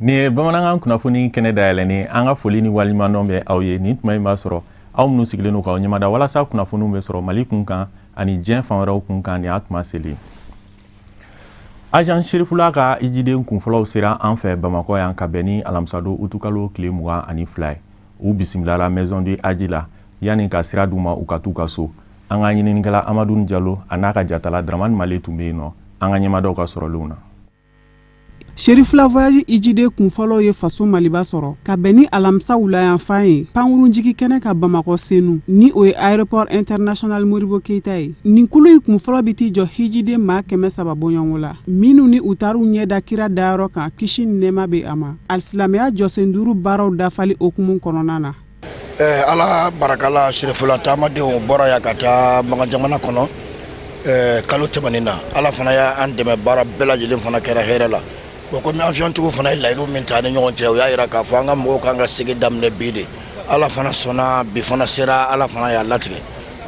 Nin ye bamanankan kunnafoni kɛnɛ dayɛlɛnnen. An ka foli ni waleɲumandɔn bɛ aw ye. Nin tuma in b'a sɔrɔ aw minnu sigilen don k'aw ɲɛmada walasa kunnafoniw bɛ sɔrɔ Mali kun kan ani diɲɛ fan wɛrɛw kun kan, nin y'a tuma seli. Agence Cherifula ka hijiden kunfɔlɔw sera an fɛ Bamakɔ yan ka bɛn ni alamisadon utukalo tile 22 ye. U bisimilala Maison du Hadj la yanni ka sira d'u ma u ka t'u ka so. An ka ɲininikɛla Amadu Jalo a n'a ka jatala Dramani Male tun bɛ yen nɔ an ka ɲɛmadaw ka sɔrɔlenw na. Cherifula Voyage hijiden kunfɔlɔw ye faso Maliba sɔrɔ ka bɛn ni alamisa wulayanfan ye pankurunjigi kɛnɛ kan Bamakɔ Senu, ni o ye Aéroport International Modibo Keyita ye. Nin kulu in kunfɔlɔ bɛ t'i jɔ hijiden maa 300 bɔɲɔgɔnko la, minnu ni u taar'u ɲɛ da kira dayɔrɔ kan, kisi ni nɛɛma bɛ a ma, alisilamɛya jɔsen duuru baaraw dafali hukumu kɔnɔna na. Ala barika la, Cherifula taamadenw bɔra yan ka taa Makan jamana kɔnɔ kalo tɛmɛnen na. Ala fana y'an dɛmɛ, baara bɛɛ lajɛlen fana kɛra hɛrɛ la. Bon, komi avion-tigiw fana ye layidu min ta ni ɲɔgɔn cɛ, o y'a jira k'a fɔ an ka mɔgɔw kan ka segin daminɛ bi de. Ala fana sɔnna, bi fana sera, Ala fana y'a latigɛ.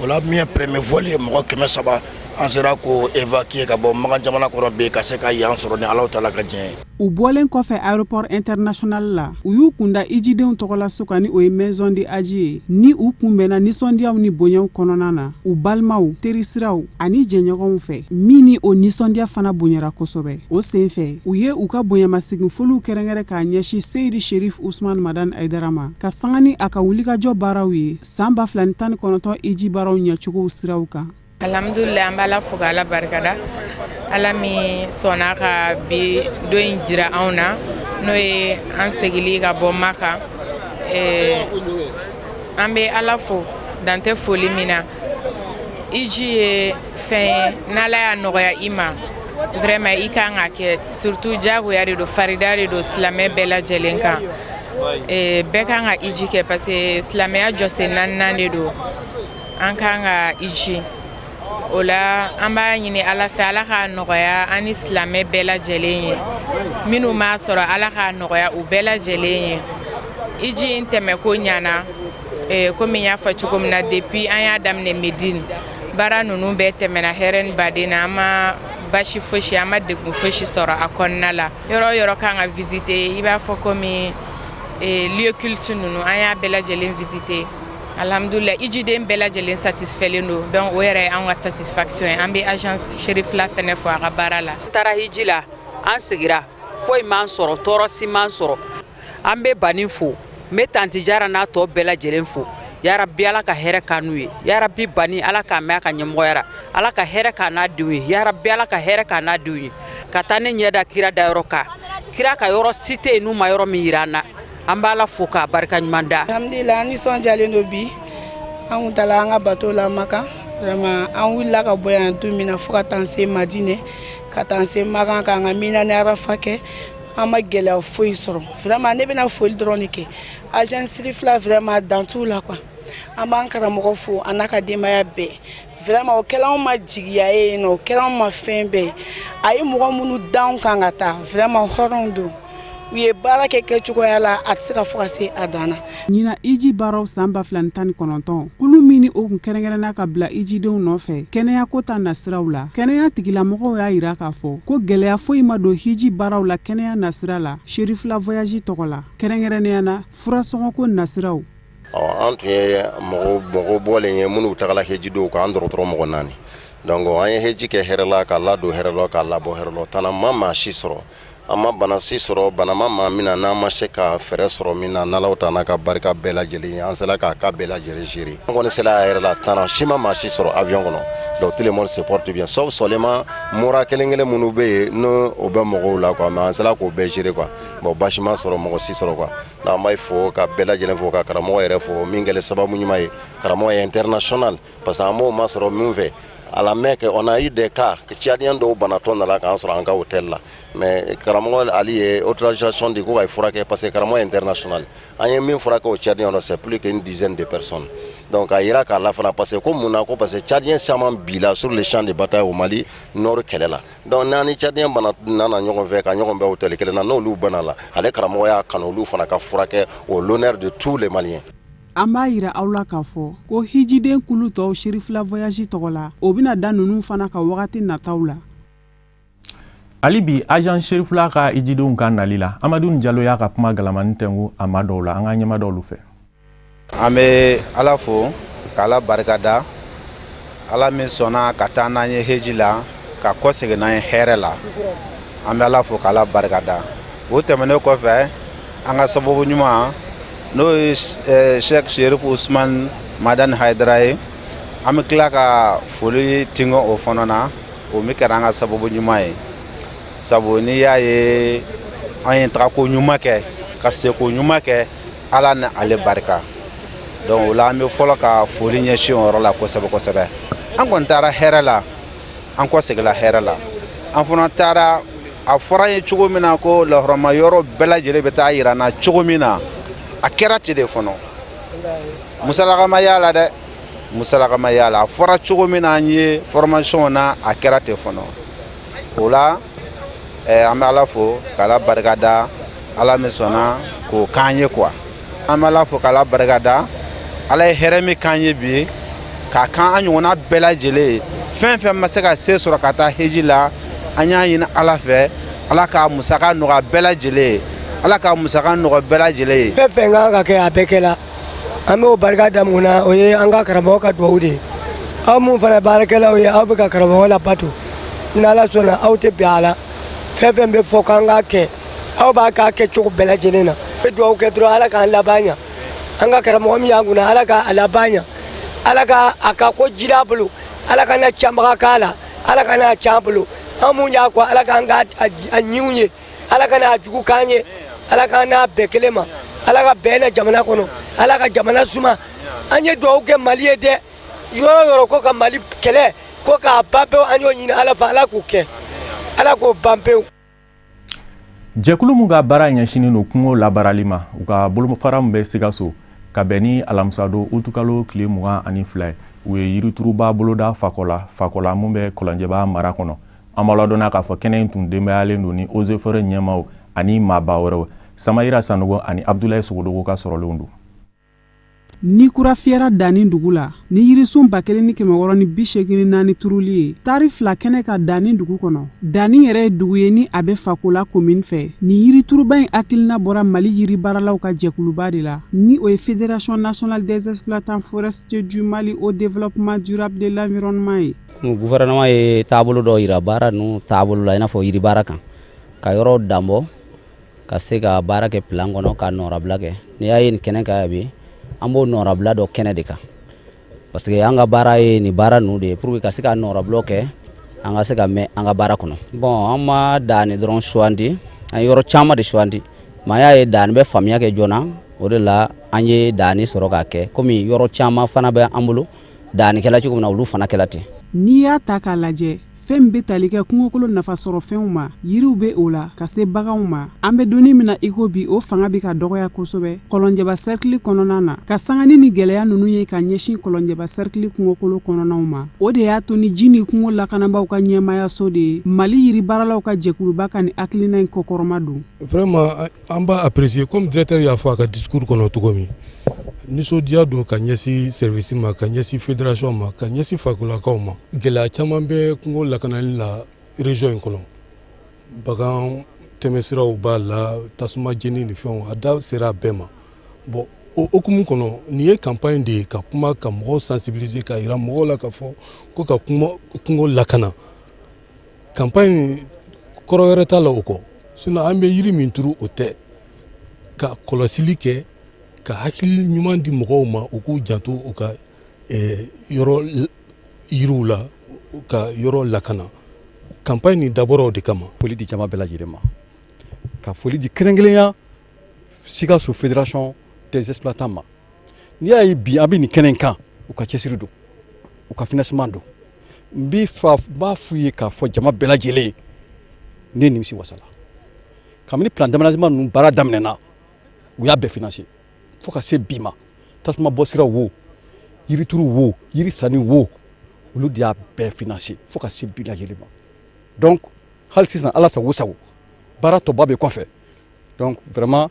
O la, min ye premier vol ye, mɔgɔ 300, an sera k'o évacuer ka bɔ Makan jamana kɔnɔ bi ka se ka yan sɔrɔ ni Ala taala ka diɲɛ ye. U bɔlen kɔfɛ Aéroport International la, u y'u kunda hijidenw tɔgɔlaso kan, ni o ye Maison du Hadj ye, ni u kunbɛnna nisɔndiyaw ni bonyaw kɔnɔna na u balimaw, terisiraw ani jɛɲɔgɔnw fɛ, min ni o nisɔndiya fana bonyara kosɛbɛ. O senfɛ, u ye u ka bonyamasegin foliw kɛrɛnkɛrɛn k'a ɲɛsin Seyidi Sherif Usman Madani Hayidara ma, ka sanga ni a ka wulikajɔ baaraw ye san 2019 hiji baaraw ɲɛcogow siraw kan. Alhamdulillah, an b'Ala fo ka Ala barikada, Ala min sɔnna ka bi don in jira anw na, n'o ye an segili ka bɔ Maka. An bɛ Ala fo dan tɛ foli min na. Hiji ye fɛn ye, n'Ala y'a nɔgɔya i ma, vraiment i kan ka kɛ, surtout jagoya de don, farida de don silamɛ bɛɛ lajɛlen kan. Bɛɛ kan ka hiji kɛ parce que silamɛya jɔsen naaninan de don. An kan ka hiji o la, an b'a ɲini Ala fɛ, Ala k'a nɔgɔya an ni silamɛ bɛɛ lajɛlen ye. Minnu m'a sɔrɔ, Ala k'a nɔgɔya u bɛɛ lajɛlen ye. Hiji in tɛmɛ ko ɲana, komi n y'a fɔ cogo min na, depuis an y'a daminɛ Medine, baara ninnu bɛɛ tɛmɛna hɛrɛ ni baden na. An ma basi fosi, an ma degun fosi sɔrɔ a kɔnɔna la. Yɔrɔ o yɔrɔ kan ka visiter, i b'a fɔ komi lieu culte ninnu, an y'a bɛɛ lajɛlen visiter. Alhamdulillah, hijiden bɛɛ lajɛlen satisfailen don, donc o yɛrɛ ye anw ka satisfaction ye. An bɛ agence Cherifla fɛnɛ fo a ka baara la. An taara hiji la, an segira, foyi m'an sɔrɔ, tɔɔrɔ si m'an sɔrɔ. An bɛ Bani fo, n bɛ tanti Jara n'a tɔ bɛɛ lajɛlen fo. Yarabi, Ala ka hɛrɛ k'an n'u ye. Yarabi, Bani, Ala k'a mɛn a ka ɲɛmɔgɔya la. Ala ka hɛrɛ k'a n'a denw ye. Yarabi, Ala ka hɛrɛ k'a n'a denw ye. Ka taa ne ɲɛ da kira dayɔrɔ kan, kira ka yɔrɔ si tɛ yen n'u ma yɔrɔ min yira an na. An b'Ala fo k'a barika ɲuman da. Alhamdulillah, an nisɔndiyalen don bi. An kun taala an ka bato la Makan. Vraiment, an wulila ka bɔ yan don min na fo ka taa se Madinɛ, ka taa se Makan, k'an ka Mina ni Arafa kɛ, an ma gɛlɛya foyi sɔrɔ. Vraiment, ne bɛna foli dɔrɔn de kɛ agence Cherifla, vraiment dan t'u la quoi. An b'an karamɔgɔ fo, a n'a ka denbaya bɛɛ. Vraiment, o kɛla anw ma jigiya ye yen nɔ, o kɛra anw ma fɛn bɛɛ ye. A ye mɔgɔ minnu d'anw kan ka taa, vraiment hɔrɔnw don, u ye baara kɛ kɛcogoya la, a tɛ se ka fɔ ka se a dan na. Ɲinan hiji baaraw san 2019, kulu min ni o kun kɛrɛnkɛrɛnna ka bila hijidenw nɔfɛ kɛnɛyako ta nasiraw la, kɛnɛya tigilamɔgɔw y'a jira k'a fɔ ko gɛlɛya foyi ma don hiji baaraw la kɛnɛya nasira la Cherifla Voyage tɔgɔ la, kɛrɛnkɛrɛnnenya na furasɔngɔko nasiraw. Ɔ, an tun ye mɔgɔ mɔgɔ bɔlen ye minnu tagala heji dɔw kan, an dɔgɔtɔrɔ mɔgɔ naani. Donc an ye heji kɛ hɛrɛ la, k'a ladon hɛrɛ la, k'a labɔ hɛrɛ la. Tana ma maa si sɔrɔ, an ma bana si sɔrɔ, bana ma maa min na n'an ma se ka fɛɛrɛ sɔrɔ min na. N'Alaw ta n'a ka barika bɛɛ lajɛlen ye, an sera k'a ka bɛɛ lajɛlen gérer. An kɔni sera a yɛrɛ la, tana si ma maa si sɔrɔ avion kɔnɔ. Donc tout le monde se porte bien, sauf seulement mura kelen kelen minnu bɛ yen, n'o o bɛ mɔgɔw la quoi, mais an sera k'o bɛɛ gérer quoi. Bon, basi ma sɔrɔ, mɔgɔ si sɔrɔ quoi. Donc an b'a fo ka bɛɛ lajɛlen fo, ka karamɔgɔ yɛrɛ fo min kɛlen sababu ɲuman ye. Karamɔgɔ ye international parce que an b'o ma sɔrɔ min fɛ à la Mecque, on a eu des cas, Tchadien dɔw banatɔ nana k'an sɔrɔ an ka hôtel la, mais karamɔgɔ Ali ye autorisation di ko ka furakɛ parce que karamɔgɔ international. An ye min furakɛ o Tchadien la, c'est plus qu'une dizaine de personnes. Donc a yira k'a la fana parce que ko mun na, ko parce que Tchadien caman bila sur le champ de bataille au Mali nord kɛlɛ la. Donc n'an ni Tchadien bana nana ɲɔgɔn fɛ ka ɲɔgɔn bɛn hôtel kelen na, n'olu bana la, ale karamɔgɔ y'a kanu olu fana ka furakɛ au l'honneur de tous les Maliens. An b'a yira aw la k'a fɔ ko hijiden kulu tɔw Cherifla Voyage tɔgɔ la, o bɛna da ninnu fana ka wagati nataw la. Hali bi, agence Cherifla ka ijidenw ka nali la, Amadu Jalo y'a ka kuma galamani tɛngu a ma dɔw la. An ka ɲɛma dɔw fɛ. An bɛ Ala fo k'Ala barikada, Ala min sɔnna ka taa n'an ye heji la, ka kɔsegin n'an ye hɛrɛ la. An bɛ Ala fo k'Ala barikada. O tɛmɛnen kɔfɛ, an ka sababu ɲuman, n'o ye Sheikh Sherif Usman Madani Hayidara ye, an bɛ tila ka foli tingo o fana na, o min kɛra an ka sababu ɲuman ye, sabu n'i y'a ye an ye tagako ɲuman kɛ, ka seko ɲuman kɛ, Ala ni ale barika. Donc o la, an bɛ fɔlɔ ka foli ɲɛsin o yɔrɔ la kosɛbɛ kosɛbɛ. An kɔni taara hɛrɛ la, an kɔ seginna hɛrɛ la. An fana taara, a fɔra an ye cogo min na ko lahɔrɔma yɔrɔ bɛɛ lajɛlen bɛ taa yira n na cogo min na, a kɛra ten de fɔlɔ. Musalaka ma y'a la dɛ, musalaka ma y'a la. A fɔra cogo min na an ye formation na, a kɛra ten fɔlɔ. O la, an bɛ Ala fo k'Ala barika da, Ala min sɔnna k'o k'an ye quoi. An bɛ Ala fo k'Ala barika da, Ala ye hɛrɛ min k'an ye bi, k'a kan an ɲɔgɔnna bɛɛ lajɛlen ye. Fɛn fɛn ma se ka se sɔrɔ ka taa heji la, an y'a ɲini Ala fɛ, Ala ka musaka nɔgɔya bɛɛ lajɛlen ye, Ala ka musaka nɔgɔya bɛɛ lajɛlen ye. Fɛn fɛn kan ka kɛ, a bɛɛ kɛla. An b'o barika da mun na? O ye an ka karamɔgɔ ka duwawu de ye. Aw mun fana baarakɛlaw ye, aw bɛ ka karamɔgɔ labato. N'Ala sɔnna, aw tɛ bin a la. Fɛn fɛn bɛ fɔ k'an k'a kɛ, aw b'a k'a kɛ cogo bɛɛ lajɛlen na. Bɛ duwawu kɛ dɔrɔn, Ala k'an laban ɲa. An ka karamɔgɔ min y'an kunna, Ala k'a laban ɲa, Ala ka a ka ko jira a bolo, Ala kana canbaga k'a la, Ala kana a can bolo. An mun y'a kɔ, Ala k'an ka a ɲiw ye, Ala kana a jugu k'an ye, Ala k'an n'a bɛɛ kelen ma, Ala ka bɛn na jamana kɔnɔ, Ala ka jamana suma. An ye duwawu kɛ Mali ye dɛ. Yɔrɔ yɔrɔ ko ka Mali kɛlɛ ko k'a ban pewu, an y'o ɲini Ala fɛ, Ala k'o kɛ, Ala k'o ban pewu. Jɛkulu min ka baara ɲɛsinnen don kungo labaarali ma, u ka bolofara min bɛ Sikaso, ka bɛn ni alamisadon utukalo tile 22 ye, u ye yirituruba boloda Fakɔla, Fakɔla mun bɛ Kɔlɔnjɛba mara kɔnɔ. An b'a ladɔnniya k'a fɔ kɛnɛ in tun denbayalen don ni eaux et forêts ɲɛmaaw ani maaba wɛrɛw. Samayira Sanogo ani Abudulayi Sogodogo ka sɔrɔlenw don. Ni kura fiyɛra Danni dugu la ni yirisun 1684 turuli ye tari 2 kɛnɛ ka Danni dugu kɔnɔ. Danni yɛrɛ ye dugu ye ni a bɛ Fakola komini fɛ. Nin yirituruba in hakilina bɔra Mali yiribaaralaw ka jɛkuluba de la, ni o ye Fédération nationale des exploitants forestiers du Mali au développement durable de l'environnement ye. Gouvernement ye taabolo dɔ yira baara ninnu taabolo la, i n'a fɔ yiribaara kan, ka yɔrɔ danbɔ, ka se ka baara kɛ plan kɔnɔ, ka nɔrabila kɛ. N'i y'a ye nin kɛnɛ kan bi, an b'o nɔrabila dɔ kɛnɛ de kan, parce que an ka baara ye nin baara ninnu de ye, pour que ka se ka nɔrabila kɛ, an ka se ka mɛn an ka baara kɔnɔ. Bon, an ma Danni dɔrɔn sugandi, an ye yɔrɔ caman de sugandi, mais an y'a ye Danni bɛ faamuya kɛ joona. O de la an ye Danni sɔrɔ k'a kɛ, komi yɔrɔ caman fana bɛ an bolo. Danni kɛla cogo min na, olu fana kɛla ten. N'i y'a ta k'a lajɛ, fɛn bɛ tali kɛ kungokolo nafasɔrɔfɛnw ma, yiriw bɛ o la, ka se baganw ma, an bɛ donni min na iko bi, o fanga bɛ ka dɔgɔya kosɛbɛ Kɔlɔnjɛba sɛrikili kɔnɔna na. Ka sangani ni gɛlɛya ninnu ye ka ɲɛsin Kɔlɔnjɛba sɛrikili kungokolo kɔnɔnaw ma, o de y'a to ni ji ni kungo lakanabaaw ka ɲɛmaayaso de ye Mali yiribaaralaw ka jɛkuluba ka nin hakilina in kɔkɔrɔma don. Vraiment, an b'a apprécier. Comme directeur y'a fɔ a ka discours kɔnɔ cogo min, nisɔndiya don ka ɲɛsin service ma, ka ɲɛsin fédération ma, ka ɲɛsin Fakolakaw ma. Gɛlɛya caman bɛ kungo lakanali la région in kɔnɔ. Bagan tɛmɛsiraw b'a la, tasuma jeni ni fɛnw, a da sera a bɛɛ ma. Bon, o hukumu kɔnɔ, nin ye campagne de ye ka kuma, ka mɔgɔw sensibiliser, ka yira mɔgɔw la ka fɔ ko ka kungo lakana. Campagne kɔrɔ wɛrɛ t'a la o kɔ, sinon an bɛ yiri min turu, o tɛ ka kɔlɔsili kɛ, ka hakili ɲuman di mɔgɔw ma, u k'u janto u ka yɔrɔ yiriw la, ka yɔrɔ lakana. Campagne nin dabɔra o de kama. Foli di jama bɛɛ lajɛlen ma, ka foli di kɛrɛnkɛrɛnya Sikaso Fédération des exploitants ma. N'i y'a ye bi an bɛ nin kɛnɛ kan, u ka cɛsiri don, u ka financement don. N bɛ fa n b'a f'u ye k'a fɔ jama bɛɛ lajɛlen, ne nimisi wasala. Kabini plan d'aménagement ninnu baara daminɛna, u y'a bɛɛ financer fo ka se bi ma. Tasuma bɔ siraw wo, yirituru wo, yiri sanni wo, olu de y'a bɛɛ financer fo ka se bi lajɛlen ma. Donc hali sisan, Ala sago sago, baara tɔba bɛ kɔfɛ. Donc vraiment,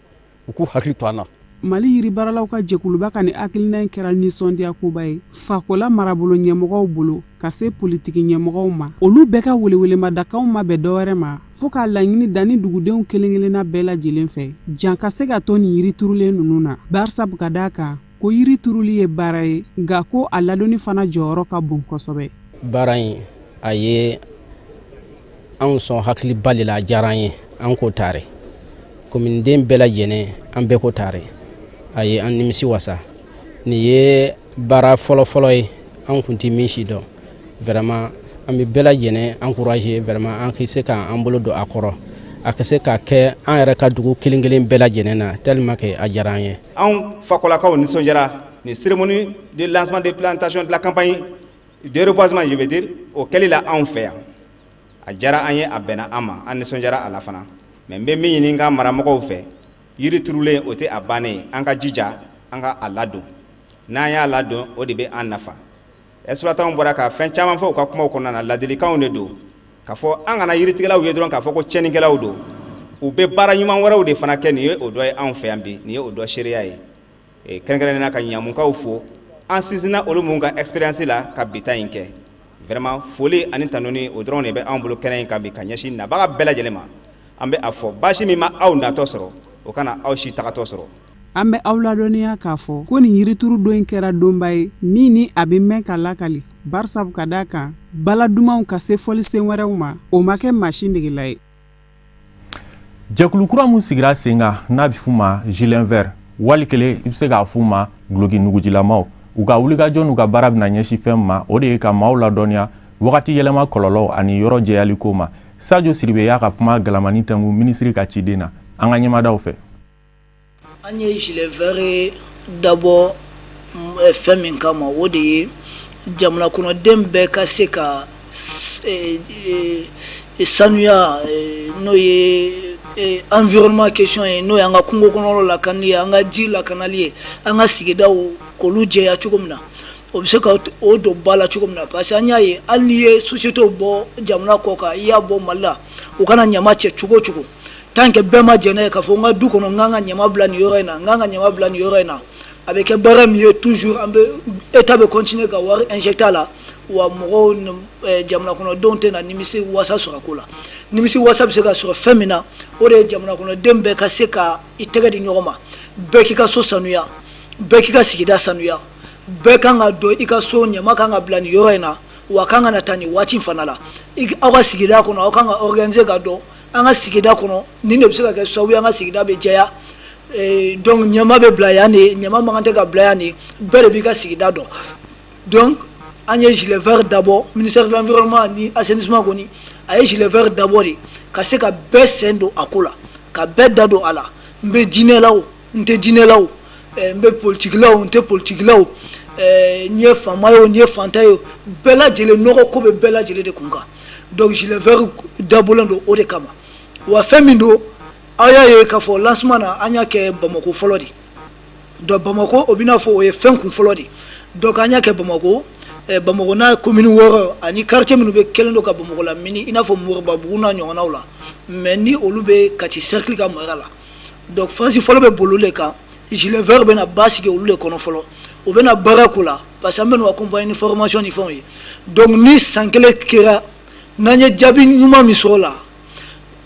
u k'u hakili to an na. Mali yiribaaralaw ka jɛkuluba ka nin hakilina in kɛra nisɔndiyakoba ye Fakola marabolo ɲɛmɔgɔw bolo ka se politiki ɲɛmɔgɔw ma. Olu bɛɛ ka welewelemadakanw ma bɛn dɔwɛrɛ ma fo k'a laɲini danni dugudenw kelen-kelenna bɛɛ lajɛlen fɛ jan ka se ka to nin yiri turulen ninnu na barisabu ka d'a kan ko yiri turuli ye baara ye nka ko a ladonni fana jɔyɔrɔ ka bon kosɛbɛ. Baara in a ye anw sɔn hakiliba de la, a diyara an ye, an ko tare komininden bɛɛ lajɛlen, an bɛɛ ko tare, a ye an nimisi wasa. Nin ye baara fɔlɔfɔlɔ ye, an kun tɛ min si dɔn. Vraiment an bɛ bɛɛ lajɛlen encourager, vraiment an ka se k'an bolo don a kɔrɔ, a ka se ka kɛ an yɛrɛ ka dugu kelen kelen bɛɛ lajɛlen na, tellement que a diyara an ye. Anw Fakolakaw nisɔndiyara nin cérémonie de lancement de plantation de la campagne de reboisement, je veux dire, o kɛli la anw fɛ yan. A diyara an ye, a bɛnna an ma, an nisɔndiyara a la fana. Mais n bɛ min ɲini n ka maramɔgɔw fɛ, yiri turulen o tɛ a bannen ye, an ka jija an ka a ladon. N'an y'a ladon, o de bɛ an nafa. Exploitants bɔra ka fɛn caman fɔ u ka kumaw kɔnɔna na, ladilikanw de don k'a fɔ an kana yiritigɛlaw ye dɔrɔn k'a fɔ ko tiɲɛnikɛlaw don. U bɛ baara ɲuman wɛrɛw de fana kɛ. Nin ye o dɔ ye anw fɛ yan bi, nin ye o dɔ seereya ye. Kɛrɛnkɛrɛnnenya ka Ɲamukaw fo, an sinsinna olu minnu ka expérience la ka bi ta in kɛ. Vraiment foli ani tanuni, o dɔrɔn de bɛ anw bolo kɛnɛ in kan bi ka ɲɛsin nabaga bɛɛ lajɛlen ma. An bɛ a fɔ baasi min ma aw natɔ sɔrɔ, o kana aw si tagatɔ sɔrɔ. An bɛ aw ladɔnniya k'a fɔ ko nin yirituru don in kɛra donba ye min ni a bɛ mɛn ka lakali, barisabu ka d'a kan bala dumanw ka se fɔlisen wɛrɛw ma, o ma kɛ maa si negela ye. Jɛkulu kura min sigira sen kan n'a bɛ f'u ma gilet vert, wali kelen i bɛ se k'a f'u ma duloki nugujilamaw, u ka wulikajɔ n'u ka baara bɛna ɲɛsin fɛn ma, o de ye ka maaw ladɔnniya wagati yɛlɛma kɔlɔlɔw ani yɔrɔ jɛyali ko ma. Sajo Siribe y'a ka kuma galamani tɛnku minisiri ka ciden na. An ka ɲɛmadaw fɛ. An ye gilet vert dabɔ fɛn min kama, o de ye jamana kɔnɔden bɛɛ ka se ka sanuya, n'o ye environnement question ye, n'o ye an ka kungo kɔnɔ lakanali ye, an ka ji lakanali ye, an ka sigidaw k'olu jɛya cogo min na, o bɛ se ka o don ba la cogo min na. Parce que an y'a ye, hali n'i ye société bɔ jamana kɔ kan, i y'a bɔ Mali la, u kana ɲama cɛ cogo o cogo, tant que bɛɛ ma jɛn n'a ye k'a fɔ n ka du kɔnɔ n kan ka ɲama bila nin yɔrɔ in na, n kan ka ɲama bila nin yɔrɔ in na, a bɛ kɛ baara min ye, toujours an bɛ État bɛ continuer ka wari injecter a la, wa mɔgɔw, jamana kɔnɔdenw tɛna nimisi wasa sɔrɔ a ko la. Nimisi wasa bɛ se ka sɔrɔ fɛn min na, o de ye jamana kɔnɔden bɛɛ ka se ka i tɛgɛ di ɲɔgɔn ma, bɛɛ k'i ka so sanuya, bɛɛ k'i ka sigida sanuya, bɛɛ kan ka dɔn i ka so ɲama kan ka bila nin yɔrɔ in na, wa kan ka na taa nin waati fana la. Aw ka sigida kɔnɔ, aw kan ka organiser ka dɔn an ka sigida kɔnɔ nin de bɛ se ka kɛ sababu ye an ka sigida bɛ jɛya. Donc ɲama bɛ bila yan de, ɲama man kan tɛ ka bila yan de, bɛɛ de b'i ka sigida dɔn. Donc an ye gilet vert dabɔ, ministère de l'environnement ni assainissement kɔni a ye gilet vert dabɔ de ka se ka bɛɛ sen don a ko la, ka bɛɛ da don a la. N bɛ diinɛ la o, n tɛ diinɛ la o, n bɛ politique la o, n tɛ politique la o, n ye faama ye o, n ye fantan ye o, bɛɛ lajɛlen nɔgɔ ko bɛ bɛɛ lajɛlen de kun kan. Donc gilet vert dabɔlen don o de kama. Wa fɛn min don, aw y'a ye k'a fɔ lancement na, an y'a kɛ Bamakɔ fɔlɔ de. Donc Bamakɔ, o bɛna fɔ o ye fɛn kun fɔlɔ de. Donc an y'a kɛ Bamakɔ, Bamakɔ n'a commune 6 ani quartier minnu bɛ kɛlen don ka Bamakɔ lamini, i n'a fɔ Moribabugu n'a ɲɔgɔnnaw la, mais ni olu bɛ Kati cercle ka mara la. Donc phase fɔlɔ bɛ boli olu de kan. Gilet vert bɛna ba sigi olu de kɔnɔ fɔlɔ, u bɛna baara k'o la, parce que an bɛn'u accompagner ni formation ni fɛnw ye. Donc ni san kelen kɛra, n'an ye jaabi ɲuman min sɔrɔ o la,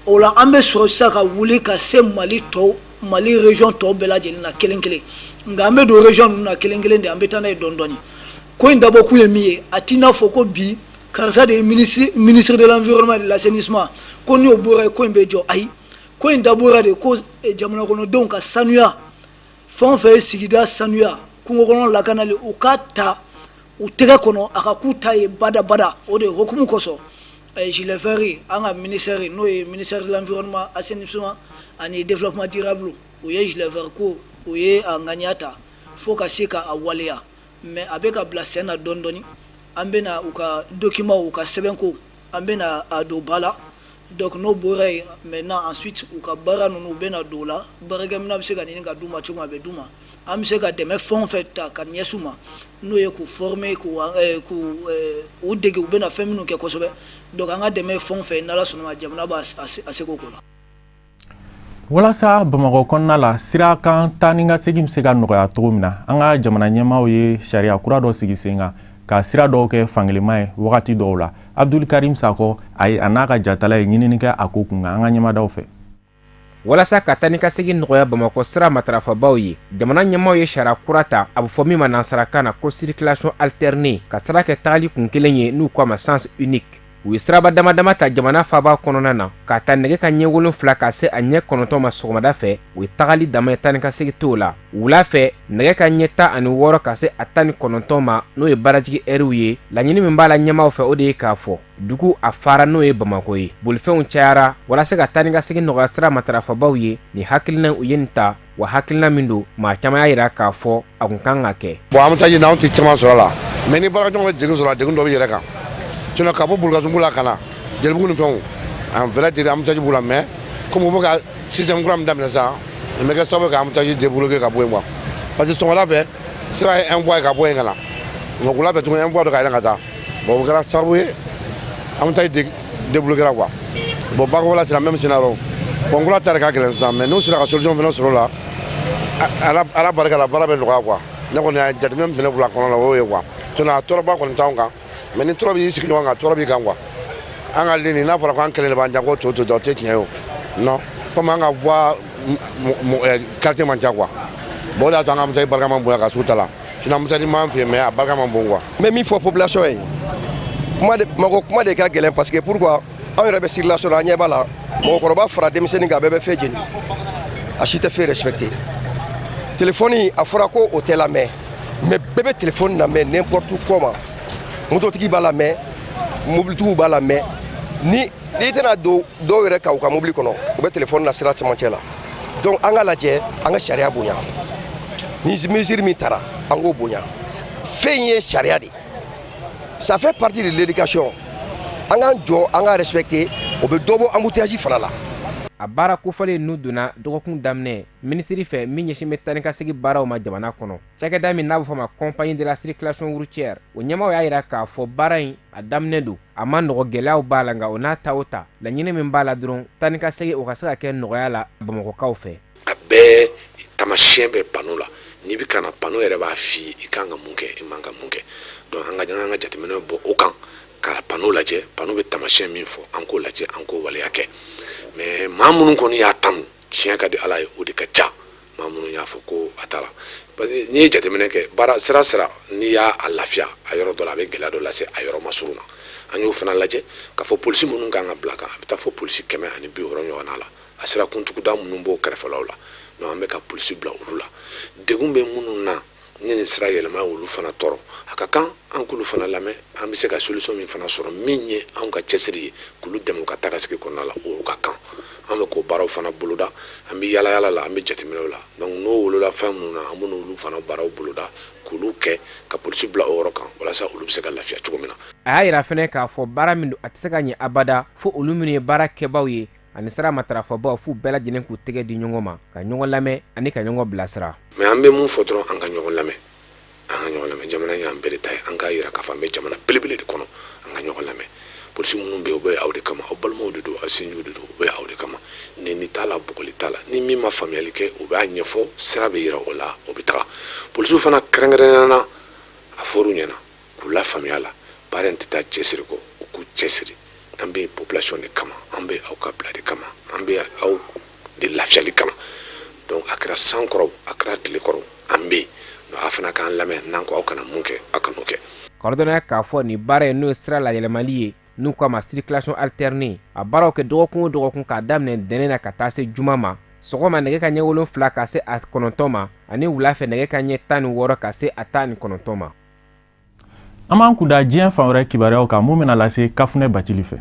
o la an bɛ sɔrɔ sisan ka wuli ka se Mali tɔw, Mali région tɔw bɛɛ lajɛlen na kelen kelen. Nka an bɛ don région ninnu na kelen kelen de, an bɛ taa n'a ye dɔɔni dɔɔni. Ko in dabɔkun ye min ye, a t'i n'a fɔ ko bi karisa de ye ministre de l'environnement et de l'assainissement, ko n'o bɔra yen ko in bɛ jɔ. Ayi, ko in dabɔra de ko jamana kɔnɔdenw ka sanuya, fɛn o fɛn ye sigida sanuya, kungo kɔnɔ lakanali, u ka ta u tɛgɛ kɔnɔ, a ka k'u ta ye badabada. O de hukumu kosɔn gilet vert, an ka ministère, n'o ye ministère de l'environnement, assainissement ani développement durable, u ye gilet vert ko, u ye a ŋaniya ta fo ka se ka a waleya. Mais a bɛ ka bila sen na dɔɔni dɔɔni. An bɛna u ka document, u ka sɛbɛnko, an bɛna a don ba la. Donc n'o bɔra yen, maintenant ensuite u ka baara ninnu, u bɛna don o la. Baarakɛminɛn bɛ se ka ɲini ka d'u ma cogo min, a bɛ d'u ma. An bɛ se ka dɛmɛ fɛn o fɛn ta ka ɲɛsin u ma, n'o ye k'u former, k'u u dege u bɛna fɛn minnu kɛ kosɛbɛ. Donc an ka dɛmɛ ye fɛn o fɛn, n'Ala sɔnna ma, jamana b'a a seko k'o la. Walasa Bamakɔ kɔnɔna la sira kan taa ni ka segin bɛ se ka nɔgɔya cogo min na, an ka jamana ɲɛmaaw ye sariya kura dɔ sigi sen kan ka sira dɔw kɛ fankelenma ye wagati dɔw la. Abdul Karim Sakɔ, a ye a n'a ka jatala ye ɲinini kɛ a ko kun kan an ka ɲɛmadaw fɛ. Walasa ka taa ni ka segin nɔgɔya Bamakɔ sira matarafabaw ye, jamana ɲɛmaaw ye sariya kura ta, a bɛ fɔ min ma nansarakan na ko circulation alternée, ka sira kɛ tagali kun kelen ye n'u ko a ma sens unique. U ye siraba dama dama ta jamana faaba kɔnɔna na, k'a ta nɛgɛ ka ɲɛ 7 ka se a ɲɛ 9 ma sɔgɔmada fɛ, o ye tagali dama ye, taa ni ka segin t'o la. Wula fɛ, nɛgɛ ka ɲɛ 16 ka se a 19 ma, n'o ye baarajigi ɛriw ye. Laɲini min b'a la ɲɛmaaw fɛ, o de ye k'a fɔ dugu a fara, n'o ye Bamakɔ ye, bolifɛnw cayara. Walasa ka taa ni ka segin nɔgɔya sira matarafabaw ye, nin hakilina u ye nin ta wa, hakilina min don, maa caman y'a yira k'a fɔ a kun kan ka kɛ. Bon, embouteillage na, anw tɛ caman sɔrɔ a la, mais ni baarakɛɲɔgɔn bɛ degun sɔrɔ, a degun dɔ bɛ yɛrɛ kan. Sinon ka bɔ Bulukasunbugu la ka na Jelibugu ni fɛnw, en vrai dire, embouteillage b'u la, mais comme u bɛ ka système kura min daminɛ sisan, nin bɛ kɛ sababu ye ka embouteillage débloquer ka bɔ yen quoi. Parce que sɔgɔmada fɛ, sira ye un voie ye ka bɔ yen ka na, nka wula fɛ tuguni, un voie don ka yɛlɛn ka taa. Bon, o kɛra sababu ye embouteillage débloquera quoi. Bon, Bakɔbala sira, même scénario. Bon, kura ta de ka gɛlɛn sisan, mais n'u sera ka solution fana sɔrɔ o la, ala ala barika la, baara bɛ nɔgɔya quoi. Ne kɔni y'a jateminɛ min fana bila a kɔnɔ la, o y'o ye quoi. Sinon a tɔɔrɔba kɔni t'anw kan, mais ni tɔɔrɔ b'i sigi ɲɔgɔn kan, tɔɔrɔ b'i kan quoi. An ka ligne, n'a fɔra ko an kelen de b'an ja ko to to o tɛ tiɲɛ ye o. Non, comme an ka voie qualité man ca quoi. Bon, o de y'a to an ka embouteillage barika man bonya ka s'u ta la. Sinon embouteillage m'an fɛ yen, mais a barika man bon quoi. N bɛ min fɔ population ye, kuma de, Bamakɔ kuma de ka gɛlɛn, parce que pourquoi? Anw yɛrɛ bɛ circulation na, an ɲɛ b'a la, mɔgɔkɔrɔba fara denmisɛnnin kan, a bɛɛ bɛ feu jeni, a si tɛ feu respecté. Téléphone, a fɔra ko o tɛ lamɛn, mais bɛɛ bɛ téléphone lamɛn n'importe comment. Mototigi b'a lamɛn, mobilitigiw b'a lamɛn. Ni n'i tɛna don dɔw yɛrɛ kan u ka mobili kɔnɔ, u bɛ téléphone na sira cɛmancɛ la. Donc an ka lajɛ, an ka sariya bonya. Ni mesure min tara, an k'o bonya. Fɛn in ye sariya de, ça fait partie de l'éducation. An k'an jɔ, an ka respecter, o bɛ dɔ bɔ embouteillage fana la. A baara kofɔlen ninnu donna dɔgɔkun daminɛ minisiri fɛ min ɲɛsin bɛ taa ni ka segin baaraw ma jamana kɔnɔ, cakɛda min n'a bɛ fɔ ma Compagnie de la circulation routière, o ɲɛmaaw y'a yira k'a fɔ baara in a daminɛ don, a ma nɔgɔ, gɛlɛyaw b'a la, nka o n'a ta o ta, laɲini min b'a la dɔrɔn, taa ni ka segin o ka se ka kɛ nɔgɔya la bamakɔkaw fɛ. A bɛɛ tamasiyɛn bɛ panneau la. N'i bɛ ka na, panneau yɛrɛ b'a f'i ye i kan ka mun kɛ, i man ka mun kɛ. Donc an ka jateminɛ bɔ o kan ka panneau lajɛ, panneau bɛ tamasiyɛn min fɔ, an k'o lajɛ, an k'o waleya kɛ. Mais maa minnu kɔni y'a tanu, tiɲɛ ka di Ala ye, o de ka ca. Maa minnu y'a fɔ ko a taara, parce que n'i ye jateminɛ kɛ, baara sira sira, n'i y'a lafiya a yɔrɔ dɔ la, a bɛ gɛlɛya dɔ lase a yɔrɔ masurun na. An y'o fana lajɛ k'a fɔ polisi minnu kan ka bila kan, a bɛ taa fɔ polisi 160 ɲɔgɔnna la, a sira kuntuguda minnu b'o kɛrɛfɛlaw la. Donc an bɛ ka polisi bila olu la. Degun bɛ minnu na ni nin sira yɛlɛma ye olu fana tɔɔrɔ, a ka kan an k'olu fana lamɛn, an bɛ se ka solution min fana sɔrɔ, min ye anw ka cɛsiri ye k'olu dɛmɛ u ka taa ka segin kɔnɔna la, o ka kan. An bɛ k'o baaraw fana boloda, an bɛ yala yala la, an bɛ jateminɛw la. Donc n'o wolola fɛn minnu na, an bɛ n'olu fana baaraw boloda k'olu kɛ, ka polisi bila o yɔrɔ kan walasa olu bɛ se ka lafiya cogo min na. A y'a yira fɛnɛ k'a fɔ baara min don, a tɛ se ka ɲɛ abada fo olu minnu ye baara kɛbaw ye ani sira matarafabaaw, f'u bɛɛ lajɛlen k'u tɛgɛ di ɲɔgɔn ma, ka ɲɔgɔn lamɛn ani ka ɲɔgɔn bilasira. Mais an bɛ mun fɔ dɔrɔn, an ka ɲɔgɔn lamɛn, an ka ɲɔgɔn lamɛn. Jamana y'an bɛɛ de ta ye. An k'a yira k'a fɔ an bɛ jamana belebele de kɔnɔ, an ka ɲɔgɔn lamɛn. Polisi minnu bɛ yen, u bɛ aw de kama, aw balimaw de don, aw sinjiw de don, u bɛ aw de kama. Nɛni t'a la, bugɔli t'a la. Ni min ma faamuyali kɛ, u b'a ɲɛfɔ, sira bɛ yira o la, o bɛ taga. Polisiw fana, kɛrɛnkɛrɛnnenya na, a fɔr'u ɲɛna k'u la faamuya la, baara in tɛ taa cɛsiri kɔ, u k'u cɛsiri. An bɛ population de kama, an bɛ aw ka bila de kama, an bɛ aw de lafiyali kama. Donc a kɛra san kɔrɔ, a kɛra tile kɔrɔ, an bɛ yen. Donc a fana k'an lamɛn, n'an ko aw kana mun kɛ, aw kan'o kɛ. K'aw ladɔnniya k'a fɔ nin baara in, n'o ye sira layɛlɛmali ye, n'u k'a ma circulation alternée, a baaraw kɛ dɔgɔkun o dɔgɔkun, k'a daminɛ ntɛnɛn na ka taa se juma ma, sɔgɔma nɛgɛ ka ɲɛ 7 ka se a 9 ma, ani wula fɛ nɛgɛ ka ɲɛ 16 ka se a 19 ma. An b'an kunda diɲɛ fan wɛrɛ kibaruyaw kan, mun bɛna lase Kafunɛ Bacili fɛ.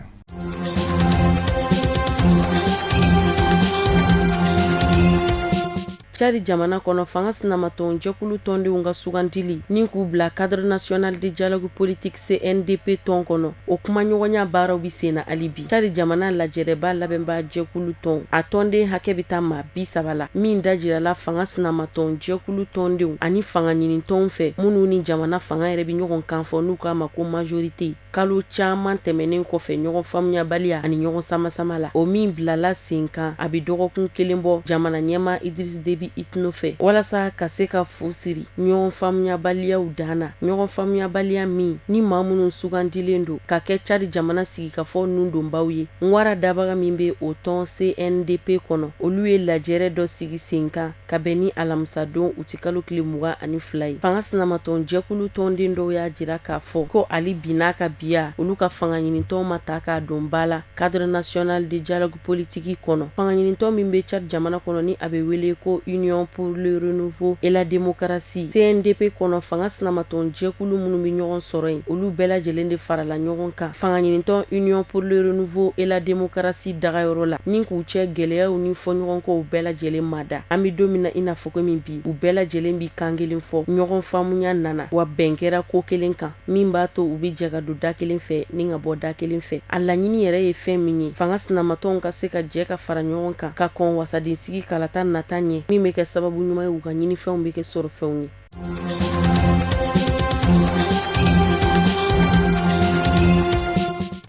Cadi jamana kɔnɔ, fanga sinamatɔn jɛkulu tɔndenw ka sugandili ni k'u bila cadre national de dialogue politique CNDP tɔn kɔnɔ, o kumaɲɔgɔnya baaraw bɛ senna hali bi. Cadi jamana lajɛrɛba labɛnbaa jɛkulu tɔn, a tɔnden hakɛ bɛ taa maa 30 la, min dajirala fanga sinamatɔn jɛkulu tɔndenw ani fanga ɲinitɔnw fɛ, minnu ni jamana fanga yɛrɛ bɛ ɲɔgɔn kan fɔ, n'u k'a ma ko majorité. Kalo caman tɛmɛnen kɔfɛ ɲɔgɔn faamuyabaliya ani ɲɔgɔn samasama la, o min bilala sen kan a bɛ dɔgɔkun kelen bɔ jamana ɲɛmaa Idriss Déby Itno fɛ, walasa ka se ka fu siri ɲɔgɔn faamuyabaliyaw dan na, ɲɔgɔn faamuyabaliya min ni maa minnu sugandilen don ka kɛ Cadi jamana sigikafɔ nundonbaw ye. Nwara dabaga min bɛ o tɔn CNDP kɔnɔ, olu ye lajɛrɛ dɔ sigi sen kan ka bɛn ni alamisadon utikalo tile 22 ye. Fanga sinamatɔn jɛkulu tɔnden dɔw y'a jira k'a fɔ ko hali bi n'a ka biya, olu ka fanga ɲinitɔn ma ta k'a don ba la cadre national de dialogue politique kɔnɔ. Fanga ɲinitɔn min bɛ Tchad jamana kɔnɔ ni a bɛ wele ko Union pour le renouveau et la démocratie CNDP kɔnɔ, fanga sinamatɔn jɛkulu minnu bɛ ɲɔgɔn sɔrɔ yen, olu bɛɛ lajɛlen de farala ɲɔgɔn kan fanga ɲinitɔn Union pour le renouveau et la démocratie dagayɔrɔ la, ni k'u cɛ gɛlɛyaw ni fɔɲɔgɔnkɔw bɛɛ lajɛlen mada. An bɛ don min na i n'a fɔ komi bi, u bɛɛ lajɛlen bi kan kelen fɔ, ɲɔgɔn faamuya nana wa bɛn kɛra ko kelen kan min b'a to u bɛ jɛ ka don da kelen fɛ ni ka bɔ da kelen fɛ. A laɲini yɛrɛ ye fɛn min ye, fanga sinamatɔnw ka se ka jɛ ka fara ɲɔgɔn kan ka kɔn wasadensigi kalata nata ɲɛ, min bɛ kɛ sababu ɲuman ye u ka ɲinifɛnw bɛ kɛ sɔrɔfɛnw ye.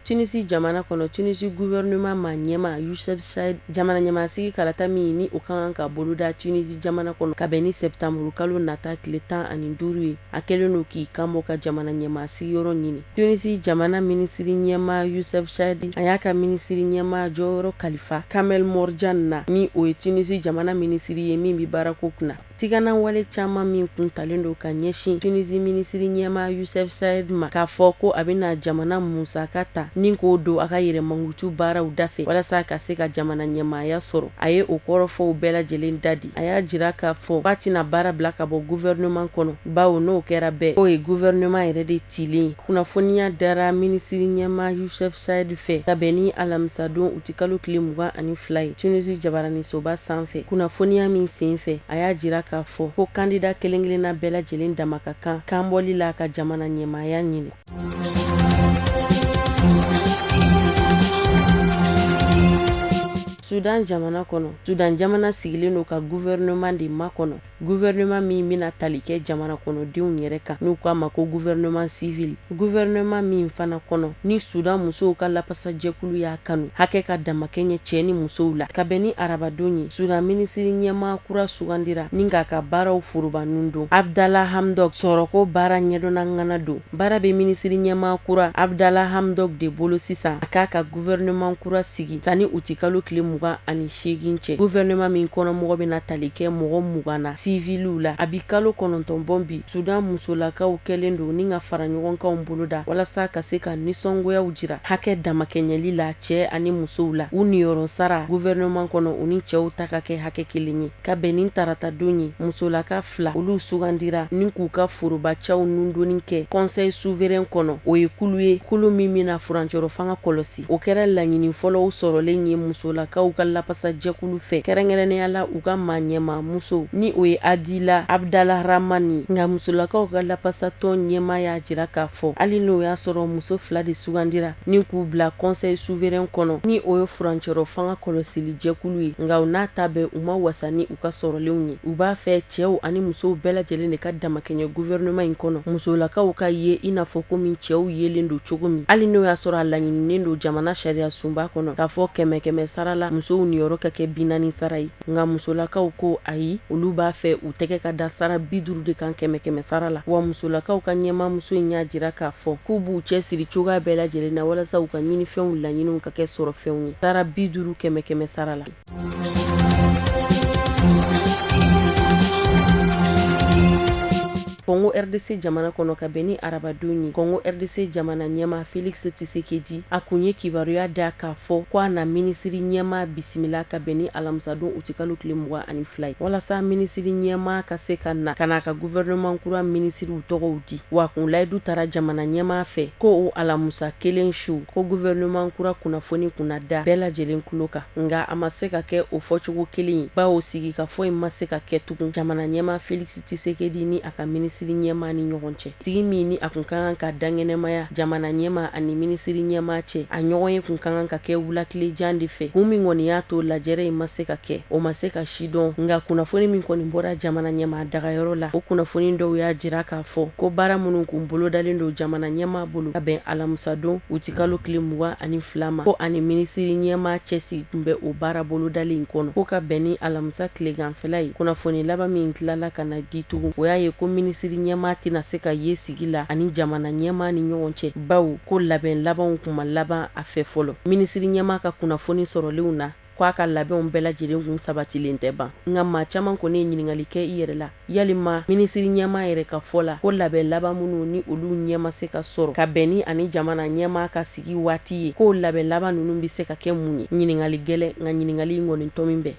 Tunisi jamana kɔnɔ, Tunisi gouvernement maa ɲɛmaa Youssef Chahed, jamana ɲɛmaasigi kalata min ni o ka kan ka boloda Tunisi jamana kɔnɔ ka bɛn ni septembre kalo nata tile 15 ye, a kɛlen don k'i kanbɔ ka jamana ɲɛmaa sigiyɔrɔ ɲini. Tunisi jamana minisiri ɲɛmaa Youssef Chahed, a y'a ka minisiri ɲɛmaa jɔyɔrɔ kalifa Kamel Morjane na, ni o ye Tunisi jamana minisiri ye min bɛ baarako kunna. Siganawale caman min kun talen don ka ɲɛsin Tunisi minisiri ɲɛmaa Youssef Chahed ma, k'a fɔ ko a bɛna jamana musaka ta ni k'o don a ka yɛrɛmankutu baaraw dafɛ walasa ka se ka jamana ɲɛmaaya sɔrɔ, a ye o kɔrɔfɔw bɛɛ lajɛlen dadi. A y'a jira k'a fɔ k'a tɛna baara bila ka bɔ gouvernement kɔnɔ, bawo n'o kɛra bɛɛ, k'o ye gouvernement yɛrɛ de cilen ye. Kunnafoniya dara minisiri ɲɛmaa Youssef Chahed fɛ ka bɛn ni alamisadon utikalo tile 22 ye Tunisi jabaranisoba sanfɛ. Kunnafoniya min sen fɛ, a y'a jira k'a fɔ ko kandida kelen-kelenna bɛɛ lajɛlen dama ka kan kanbɔli la ka jamana ɲɛmaaya ɲini. Sudan jamana kɔnɔ, Sudan jamana sigilen don ka gouvernement de makɔnɔ, gouvernement min bɛna tali kɛ jamana kɔnɔdenw yɛrɛ kan, n'u k'a ma ko gouvernement civil, gouvernement min fana kɔnɔ ni Sudan musow ka lapasajɛkulu y'a kanu hakɛ ka damakɛɲɛ cɛ ni musow la. Ka bɛn ni arabadon ye, Sudan minisiri ɲɛmaa kura sugandira ni k'a ka baaraw foroba nun don. Abdallah Hamdok, sɔrɔko baara ɲɛdɔnna ŋana don, baara bɛ minisiri ɲɛmaa kura Abdallah Hamdok de bolo sisan a k'a ka gouvernement kura sigi sanni utikalo tile 28 cɛ, gouvernement min kɔnɔ mɔgɔ bɛna tali kɛ mɔgɔ 20 na siviliw la. A bi kalo 9 bɔ bi, Sudan musolakaw kɛlen don ni ka fara ɲɔgɔnkanw boloda walasa ka se ka nisɔngoyaw jira hakɛ damakɛɲɛli la cɛ ani musow la, u niyɔrɔ sara gouvernement kɔnɔ, u ni cɛw ta ka kɛ hakɛ kelen ye. Ka bɛn ni taratadon ye, musolaka fila olu sugandira ni k'u ka forobacɛw nundonni kɛ conseil souverain kɔnɔ. O ye kulu ye, kulu min bɛna furancɛrɔ fanga kɔlɔsi. O kɛra laɲini fɔlɔw sɔrɔlen ye musolakaw ka lapasajɛkulu fɛ, kɛrɛnkɛrɛnnenya la u ka maa ɲɛmaa muso, ni o ye Adila Abdalrahman ye. Nka musolakaw ka lapasatɔn ɲɛmaa y'a jira k'a fɔ hali n'o y'a sɔrɔ muso fila de sugandira ni k'u bila conseil souverain kɔnɔ, ni o ye furancɛrɔ fanga kɔlɔsili jɛkulu ye, nka u n'a ta bɛɛ, u ma wasa ni u ka sɔrɔlenw ye. U b'a fɛ cɛw ani musow bɛɛ lajɛlen de ka damakɛɲɛ gouvernement in kɔnɔ, musolakaw ka ye i n'a fɔ komi cɛw yelen don cogo min, hali n'o y'a sɔrɔ a laɲininen don jamana sariya sunba kɔnɔ k'a fɔ kɛmɛ kɛmɛ sara la musow niyɔrɔ ka kɛ 40 sara ye. Nka musolakaw ko ayi, olu b'a fɛ u tɛgɛ ka da sara 50 de kan kɛmɛ kɛmɛ sara la. Wa musolakaw ka ɲɛmaamuso in y'a jira k'a fɔ k'u b'u cɛsiri cogoya bɛɛ lajɛlen na walasa u ka ɲinifɛnw laɲiniw ka kɛ sɔrɔfɛnw ye, sara 50 kɛmɛ kɛmɛ sara la. Congo RDC jamana kɔnɔ ka bɛn ni arabadon ye. Congo RDC jamana ɲɛmaa Felix Tshisekedi a kun ye kibaruya da k'a fɔ ko a na minisiri ɲɛmaa bisimila ka bɛn ni alamisadon utikalo tile 22 ye, walasa minisiri ɲɛmaa ka se ka na ka n'a ka gouvernement kura minisiriw tɔgɔw di. Wa kun layidu tara jamana ɲɛmaa fɛ ko o alamusa kelen su ko gouvernement kura kunnafoni kun na da bɛɛ lajɛlen tulo kan. Nka a ma se ka kɛ o fɔcogo kelen ye, bawo sigikafɔ in ma se ka kɛ tugun jamana ɲɛmaa Felix Tshisekedi ni a ka minisiri ɲɛmaa ni ɲɔgɔn cɛ. Sigi min ni a kun ka kan ka dankɛnɛmaya jamana ɲɛmaa ani minisiri ɲɛmaa cɛ, a ɲɔgɔn ye kun ka kan ka kɛ wulatilejan de fɛ. Kun min kɔni y'a to lajɛrɛ in ma se ka kɛ, o ma se ka sidɔn. Nka kunnafoni min kɔni bɔra jamana ɲɛmaa dagayɔrɔ la, o kunnafoni dɔw y'a jira k'a fɔ ko baara minnu kun bolodalen don jamana ɲɛmaa bolo ka bɛn alamisadon utikalo tile 22 ma, ko ani minisiri ɲɛmaa cɛsigi tun bɛ o baara bolodalen in kɔnɔ, ko ka bɛn ni alamisa tileganfɛla ye. Kunnafoni laban min tilala ka na di tugun, o y'a ye ko minisiri ɲɛmaa tɛna se ka ye sigi la ani jamana ɲɛmaa ni ɲɔgɔn cɛ, bawo ko labɛn labanw kun ma laban a fɛ fɔlɔ. Minisiri ɲɛmaa ka kunnafoni sɔrɔlenw na, ko a ka labɛnw bɛɛ lajɛlen kun sabatilen tɛ ban. Nka maa caman kɔni ye ɲininkali kɛ i yɛrɛ la, yalima minisiri ɲɛmaa yɛrɛ ka fɔ la ko labɛn laban minnu ni olu ɲɛ ma se ka sɔrɔ ka bɛn ni ani jamana ɲɛmaa ka sigi waati ye, k'o labɛn laban ninnu bɛ se ka kɛ mun ye? Ɲininkali gɛlɛn, nka ɲininkali in kɔni tɔmi bɛɛ.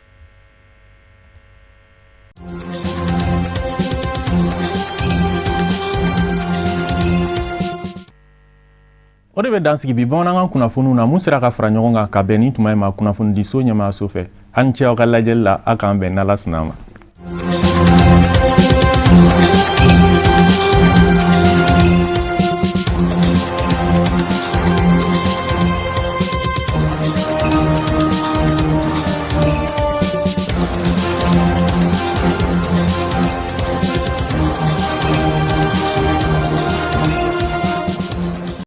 O de bɛ dan sigi bi bamanankan kunnafoniw na mun sera ka fara ɲɔgɔn kan ka bɛn nin tuma in ma kunnafonidiso ɲɛmaayaso fɛ. Aw ni ce aw ka lajɛli la, aw k'an bɛn n'Ala sɔnna a ma.